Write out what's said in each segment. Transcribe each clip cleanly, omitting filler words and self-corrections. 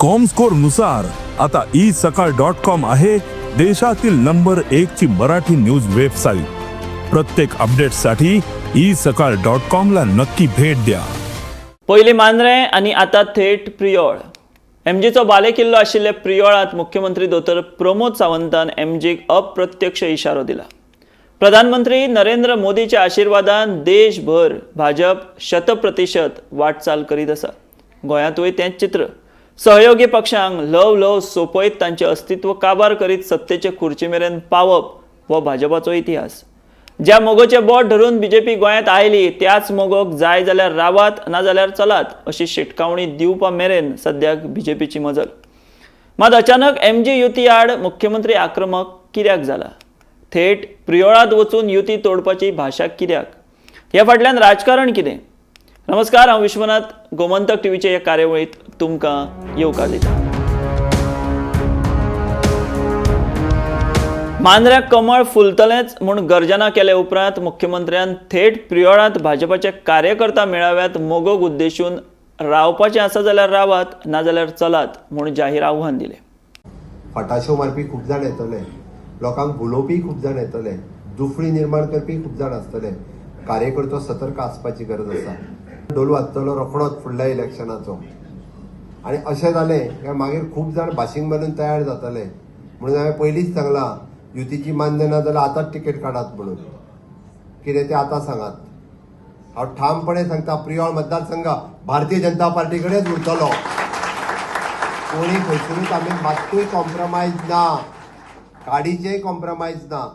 Comscore नुसार आता E सकाळ डॉट कॉम आहे देशातील नंबर एक ची मराठी न्यूज वेबसाईट. प्रत्येक अपडेटसाठी ई सकाळ डॉट कॉम ला नक्की भेट द्या. पयलीं मांद्रें आनी आतां थेट प्रियोळ. एमजीचो बालेकिल्लो आशिल्ले प्रियोळांत मुख्यमंत्री दोतोर प्रमोद सावंतान एमजीक अप्रत्यक्ष इशारो दिला. प्रधानमंत्री नरेंद्र मोदीच्या आशिर्वादान देशभर भाजप शतप्रतिशत वाटचाल करीत आसा. गोंयांतूय तेंच चित्र. सहयोगी पक्षांक ल्हव ल्हव सोंपयत तांचें अस्तित्व काबार करीत सत्तेचे खुर्ची मेरेन पावप हो भाजपाचो इतिहास. ज्या मोगोचें बोट धरून बीजेपी गोंयांत आयली त्याच मोगोक जाय जाल्यार रावात नाजाल्यार चलात अशी शिटकावणी दिवपा मेरेन सद्याक बीजेपीची मजल. मात अचानक एमजी युती आड मुख्यमंत्री आक्रमक कित्याक जाला? थेट प्रियोळांत वचून युती तोडपाची भाशा कित्याक? ह्या फाटल्यान राजकारण कितें? नमस्कार, हांव विश्वनाथ, गोमंतक टीव्हीच्या ह्या कार्यावळींत तुमकां येवकार दिता. मांद्र्याक कमळ फुलतलेंच म्हूण गर्जना केले उपरांत मुख्यमंत्र्यान थेट प्रियोळांत भाजपाचे कार्यकर्ता मेळाव्यात मोगोक उद्देशून रावपाचें आसा जाल्यार रावात नाजाल्यार चलात म्हूण जाहीर आव्हान दिलें. फटाश्यो मारपी खूब जाण येतले, लोकांक भुलोवपी खूब जाण येतले, दुफळी निर्माण करपी खूब जाण आसतले. कार्यकर्तो सतर्क आसपाची गरज आसा. ढोल वाजतलो रोखडोच फुडल्या इलेक्शनाचो आनी अशें जालें काय मागीर खूब जाण भाशींग मारून तयार जातले. म्हणून हांवें पयलींच सांगलां, युतीची मान्य ना जाल्यार आतांच तिकेट काडात म्हणून. कितें तें आतां सांगात. हांव ठामपणे सांगता, प्रियोळ मतदारसंघ भारतीय जनता पार्टी कडेच उरतलो. कोणी खंयसरूच आमी मात्तूय कॉम्प्रोमायज ना, काडीचेय कॉम्प्रोमायज ना.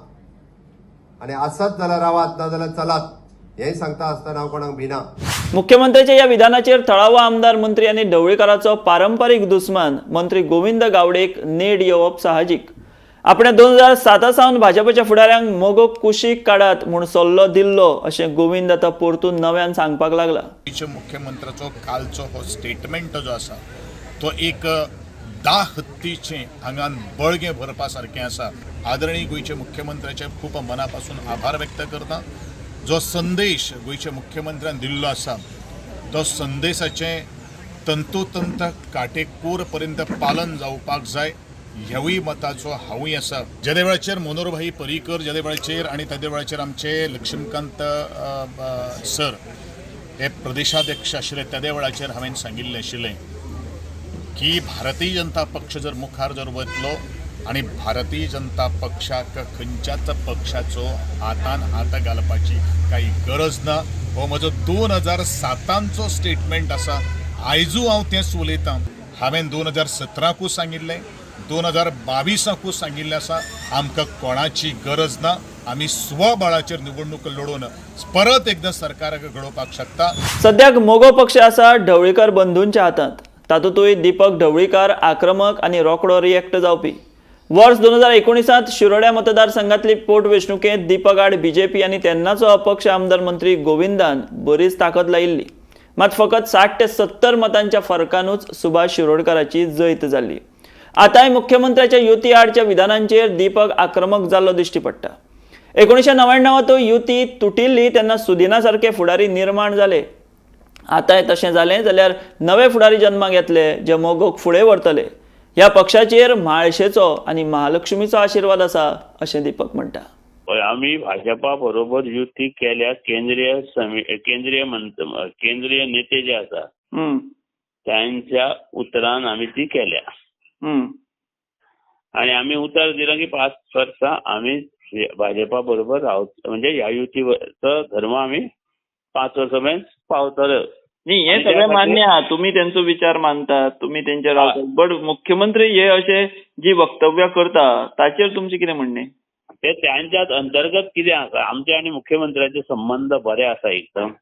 आनी आसत जाल्यार रावात ना जाल्यार चलात हें सांगता आसतना हांव कोणाक भिना. मुख्यमंत्र्याच्या ह्या विधानाचेर थळावो आमदार, मंत्री आनी ढवळीकाराचो पारंपारीक दुस्मान मंत्री गोविंद गावडेक नेड येवप साहजीक. आपणे 2007 सावन भाजपाच्या फुडाऱ्यांक मोगोक कुशीक काडात म्हूण सल्लो दिल्लो अशें गोविंद आतां परतून नव्यान सांगपाक लागला. गोंयच्या मुख्यमंत्र्याचो कालचो हो स्टेटमेंट जो आसा तो एक दा हत्तीचें आंगान बळगें भरपा सारकें आसा. आदरणीय गोंयच्या मुख्यमंत्र्याचे खूब मना पासून आभार व्यक्त करता. जो संदेश गोंयच्या मुख्यमंत्र्यान दिल्लो आसा तो संदेशाचें तंतोतंत काटेकोर पर्यंत पालन जावपाक जाय ह्यावूय मताचो हांवूय आसा. जेदे वेळाचेर मनोहरभाई पर्रीकर जेदे वेळाचेर आनी तेदे वेळाचेर आमचे लक्ष्मीकांत सर हे प्रदेशाध्यक्ष आशिल्ले, तेदे वेळाचेर हांवें सांगिल्लें आशिल्लें की भारतीय जनता पक्ष जर मुखार जर वतलो आनी भारतीय जनता पक्षाक खंयच्याच पक्षाचो हातान हात घालपाची काही गरज ना. हो म्हजो 2007चो स्टेटमेंट आसा. आयजू हांव तेंच उलयतां. हांवें 2017कूय सांगिल्लें, 2022कूय सांगिल्लें आसा, आमकां कोणाची गरज ना, आमी स्वबळाचेर निवडणूक लडोवन परत एकदां सरकाराक घडोवपाक शकता. सद्याक मोगो पक्ष आसा ढवळीकर बंधूंच्या हातांत. तातूंतूय दीपक ढवळीकार आक्रमक आनी रोखडो रिएक्ट जावपी. वर्स 2019 शिरोड्या मतदारसंघातली पोटवेंचणुकेंत दीपक आड बीजेपी आनी तेन्नाचो अपक्ष आमदार मंत्री गोविंदान बरीच ताकद लायिल्ली. मात फकत 60 ते 70 मतांच्या फरकानूच सुभाष शिरोडकाराची जैत जाल्ली. आतांय मुख्यमंत्र्याच्या युती आडच्या विधानांचेर दीपक आक्रमक जाल्लो दिश्टी पडटा. 1999त युती तुटिल्ली तेन्ना सुदिना सारके फुडारी निर्माण जाले. आतांय तशें जालें जाल्यार नवे फुडारी जन्माक येतले जे मोगोक फुडें व्हरतले. ह्या पक्षाचेर म्हाळशेचो आनी महालक्ष्मीचो आशिर्वाद आसा अशें दीपक म्हणटा. पळय, आमी भाजपा बरोबर युती केल्या. केंद्रीय मंत्र, केंद्रीय नेते जे आसा त्यांच्या उतरान आमी ती केल्या आणि आमी उतर दिलां की 5 वर्सां आमी भाजपा बरोबर रावत, म्हणजे ह्या युतीचो धर्म आमी 5 वर्सां मेरेन पावतले. न्ही, हें आनी सगळें त्या खातीर मान्य आहा, तुमी तेंचो विचार मानतात, तुमी तेंचेर रावतात, बट मुख्यमंत्री हे अशे जी वक्तव्यां करता ताचेर तुमचें कितें म्हणणें? ते त्यांच्यात अंतर्गत कितें आसा, आमचे आनी मुख्यमंत्र्याचे संबंद बरे आसा एकदम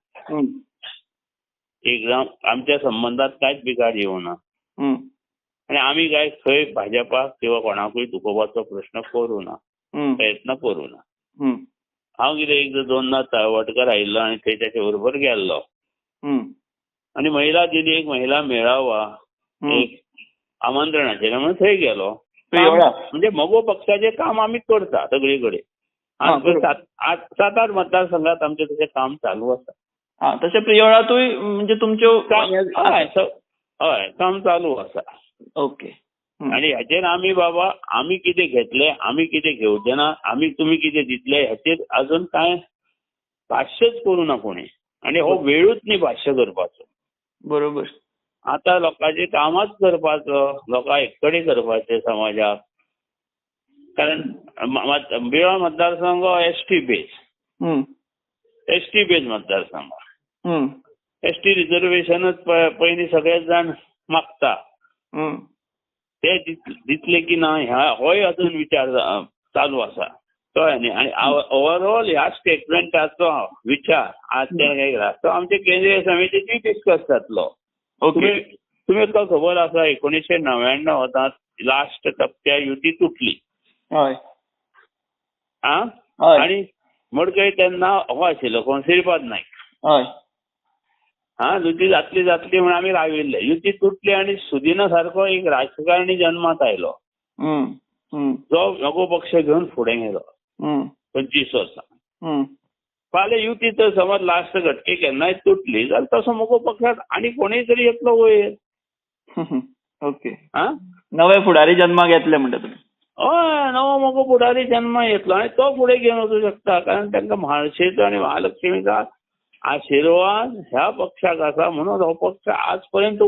एकदम. आमच्या संबंदात कांयच बिघाड येवना आनी आमी काय खंय भाजपाक किंवा कोणाकूय दुखोवपाचो प्रश्न करूं ना, प्रयत्न करूं ना. हांव कितें एकदां दोनदा तळवटकर आयिल्लो आनी थंय ताचे बरोबर गेल्लो आनी महिला दिन एक महिला मेळावा एक आमंत्रण आशिल्लें म्हणून थंय गेलो. प्रियोळा. म्हणजे मगो पक्षाचें काम आमी करता सगळे कडेन. 7-8 मतदारसंघात आमचें तशें काम चालू आसा. तशें प्रियोळांतूय म्हणजे तुमच्यो हय, हय, काम चालू आसा. ओके. आनी हाचेर आमी बाबा आमी कितें घेतले, आमी कितें घेवचे ना, आमी तुमी कितें दितले हाचेर अजून कांय भाश्यच करूं ना कोणी. आनी हो वेळूच न्ही भाश्य करपाचो. बरोबर. आतां लोकांचें कामाच करपाचो, लोकांक एककडे करपाचें समाजाक. कारण बिळा मतदारसंघ ST base, ST base मतदारसंघ, एसटी रिजर्वेशनच पयलीं सगळे जाण मागता, ते दितले की ना ह्या होय अजून विचार चालू आसा. कळ्ळें न्ही. आनी ओवरऑल ह्या स्टेटमेंटाचो विचार आज तो आमचे केंद्रीय समितीचेर डिस्कस जातलो. तुमी खबर आसा 1999 लास्ट टप्प्या युती तुटली. आनी मडकय तेन्ना हो आशिल्लो कोण, श्रीपाद नायक. हा, युती जातली जातली म्हणून आमी राविल्ले. युती तुटली आनी सुदिना सारको एक राजकारणी जन्मात आयलो जो मगो पक्ष घेवन फुडें गेलो 25 वर्सां. फाल्यां युती तर समज लास्ट घटके केन्नाय तुटली जाल्यार तसो मगो पक्षात आनी कोणूय तरी येतलो वयर. ओके. नवे फुडारी जन्माक येतले म्हणटा तुमी. हय, नवो मगो फुडारी जन्माक येतलो आनी तो फुडें घेवन वचूं शकता. कारण तांकां म्हाळशेचो आनी महालक्ष्मीचो आशिर्वाद ह्या पक्षाक आसा म्हणून हो पक्ष आज पर्यंत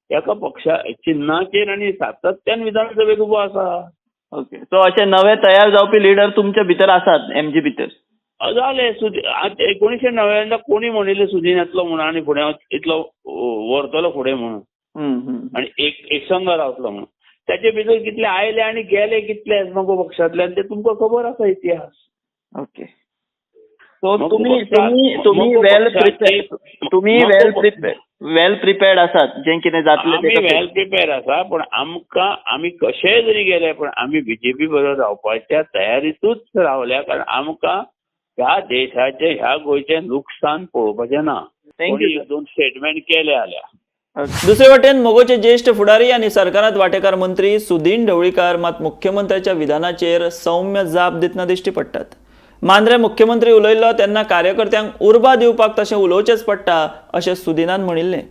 एका पक्षा चिन्हाचेर आनी सातत्यान विधानसभेत उबो आसा. ओके. सो अशे नवे तयार जावपी लिडर तुमचे भितर आसात, एमजी भितर जाले. 1999 कोणी म्हणिल्लें सुदीन येतलो म्हणून आनी फुडें इतलो व्हरतलो फुडें म्हणून आनी एक संघ रावतलो म्हणून. त्याचे भितर कितले आयले आनी गेले कितले मगो पक्षांतल्यान ते तुमकां खबर आसा इतिहास. ओके. सो तुमी तुमी तुमी वेल प्रिपेर्ड आसात जें कितें जातलें. आमी वेल प्रिपेर्ड आसा, पण आमकां आमी कशेय जरी गेले पण आमी बीजेपी बरोबर रावपाच्या तयारीतूच रावल्या. कारण आमकां ह्या देशाचें ह्या गोंयचें नुकसान पळोवपाचें ना. कोणी एक दोन स्टेटमेंट केले जाल्यार. दुसरे वटेन मगोचे ज्येष्ठ फुडारी आनी सरकारांत वांटेकार मंत्री सुदीन ढवळीकार मात मुख्यमंत्र्याच्या विधानाचेर सौम्य जाप दितना दिश्टी पडटात. मांद्रे मुख्यमंत्री उलयल्लो तेन्ना कार्यकर्त्यांक उर्बा दिवपाक तशें उलोवचेंच पडटा अशें सुदिनान म्हणिल्लें.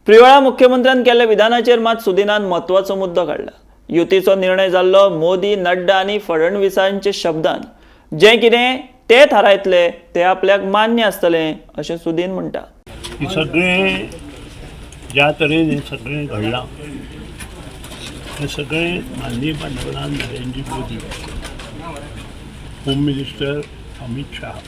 प्रियोळा मुख्यमंत्र्यान केल्ल्या विधानाचेर मात सुदिनान म्हत्वाचो मुद्दो काडला. युतीचो निर्णय जाल्लो मोदी, नड्डा आनी फडणवीसांच्या शब्दान, जें कितें ते थारायतले ते आपल्याक मान्य आसतलें अशें सुदीन म्हणटा. सगळें ज्या तरेन हें सगळें घडलां हें सगळें माननीय पंतप्रधान नरेंद्र मोदी, होम मिनिस्टर अमित शाह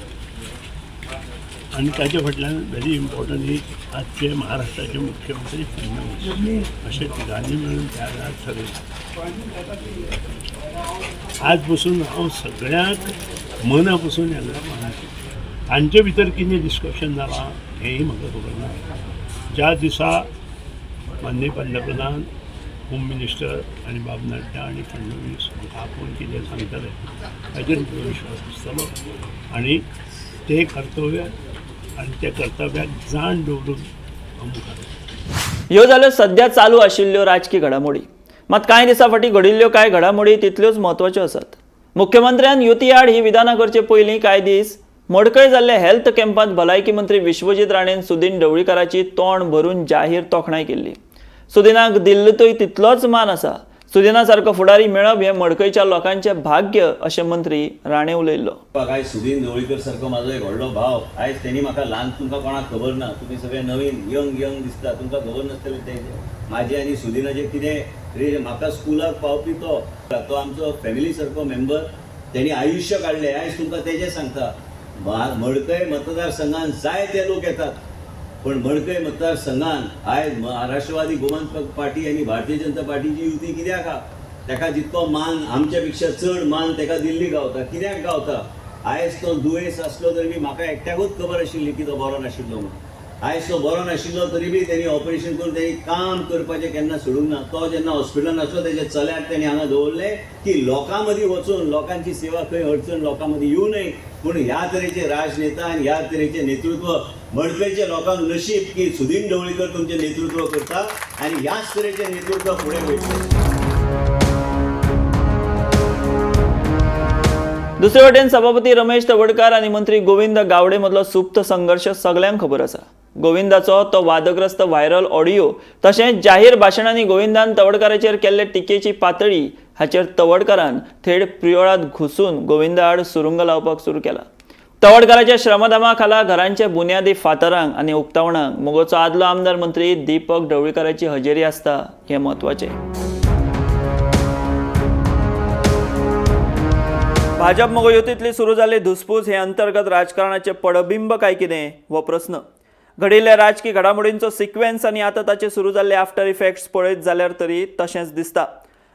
आनी ताच्या फाटल्यान व्हेरी इम्पॉर्टंट ही आजचे महाराष्ट्राचे मुख्यमंत्री फडणवीस अशे तिगांनी मेळून त्या वेळार ठरयलें. आज पसून हांव सगळ्यांक मना पसून हांगा मानता. तांचे भितर कितें डिस्कशन जालां हेंय म्हाका खबर ना. ज्या दिसा माननीय पंतप्रधान, होम मिनिस्टर आनी बाब नड्डा आनी फडणवीस म्हाका आपोवन कितें सांगतले ताचेर म्हजो विश्वास आसतलो आनी ते कर्तव्य आनी त्या कर्तव्याक जाण दवरून हांव मुखार. ह्यो जाल्यो सद्या चालू आशिल्ल्यो राजकी घडामोडी. मात कांय दिसां फाटीं घडिल्ल्यो कांय घडामोडी तितल्योच म्हत्वाच्यो आसात. मुख्यमंत्र्यान युती आड ही विधानां करचे पयलीं कांय दीस मडकय जाल्ल्या हेल्थ कॅम्पांत भलायकी मंत्री विश्वजीत राणेन सुदीन ढवळीकाराची तोंड भरून जाहीर तोखणाय केल्ली. सुदिनाक दिल्लींतूय तितलोच मान आसा. सुदिना सारको फुडारी मेळप हें मडकयच्या लोकांचें भाग्य अशें मंत्री राणे उलयल्लो. आयज सुदीन ढवळीकर सारको म्हाजो एक व्हडलो भाव, आयज तेणी म्हाका ल्हान, तुमकां कोणाक खबर ना, तुमी सगळे नवीन यंग यंग दिसता, तुमकां खबर नासतलें तें म्हाजें आनी सुदिनाचें कितें. म्हाका स्कुलाक पावपी तो तो आमचो फॅमिली सारको मेंबर, तेणी आयुश्य काडलें. आयज तुमकां तेजें सांगता, मडकय मतदारसंघान जायते लोक येतात, पण मडकय मतदारसंघान आयज महाराष्ट्रवादी गोमंतक पार्टी आनी भारतीय जनता पार्टीची युती कित्याक आहा, ताका जितको मान आमच्या पेक्षा चड मान ताका दिल्ली गावता. कित्याक गावता? आयज तो दुयेंस आसलो तरी बी म्हाका एकट्याकूच खबर आशिल्ली की तो बरो नाशिल्लो म्हणून. आयज तो बरो नाशिल्लो तरी बी तेणी ऑपरेशन करून तेणी काम करपाचें केन्ना सोडूंक ना. तो जेन्ना हॉस्पिटलान आसलो तेज्या चल्याक तेणी हांगा दवरलें की लोकां मदीं वचून लोकांची सेवा खंय अडचण लोकां मदीं येवं नये म्हणून. ह्या तरेचे राजनेता आनी ह्या तरेचें नेतृत्व मडकयच्या लोकांक नशीब की सुदीन ढवळीकर तुमचें नेतृत्व करता आनी ह्याच तरेचें नेतृत्व फुडें वयतलें. दुसरे वटेन सभापती रमेश तवडकार आनी मंत्री गोविंद गावडे मदलो सुप्त संघर्श सगल्यांक खबर आसा. गोविंदाचो तो वादग्रस्त व्हायरल ऑडियो तशेंच जाहीर भाशणांनी गोविंदान तवडकाराचेर केल्ले टिकेची पातळी हाचेर तवडकारान थेट प्रियोळांत घुसून गोविंदा आड सुरुंग लावपाक सुरू केला. तवडकाराच्या श्रमदामा खाला घरांचे बुन्यादी फातरांक आनी उक्तावणांक मगोचो आदलो आमदार मंत्री दीपक ढवळीकाराची हजेरी आसता हें म्हत्वाचें. भाजप मगो युतींतली सुरू जाल्ली धुसफूस हे अंतर्गत राजकारणाचे पडबिंब काय कितें हो प्रस्न. घडिल्ल्या राजकी घडामोडींचो सिक्वेन्स आनी आतां ताचे सुरू जाल्ले आफ्टर इफेक्ट्स पळयत जाल्यार तरी तशेंच दिसता.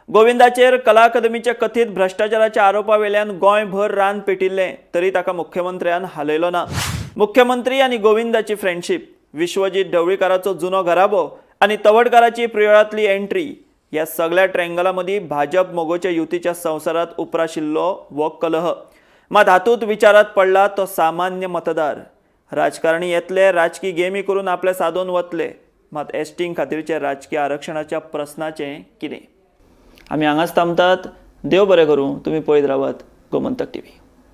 गोविंदाचेर कला अकादमीच्या कथीत भ्रश्टाचाराच्या आरोपा वेल्यान गोंयभर रान पेटिल्लें तरी ताका मुख्यमंत्र्यान हालयलो ना. मुख्यमंत्री आनी गोविंदाची फ्रेंडशीप, विश्वजीत ढवळीकाराचो जुनो घराबो आनी तवडकाराची प्रियोळांतली एंट्री ह्या सगळ्या ट्रँगला मदीं भाजप मगोच्या युतीच्या संवसारांत उप्राशिल्लो हो कलह. मात हातूंत विचारांत पडला तो सामान्य मतदार. राजकारणी येतले, राजकी गेमी करून आपले सादोवन वतले, मात एसटींग खातीरचे राजकी आरक्षणाच्या प्रस्नाचें कितें? आमी हांगाच थांबतात. देव बरें करूं. तुमी पळयत रावात गोमंतक टीव्ही.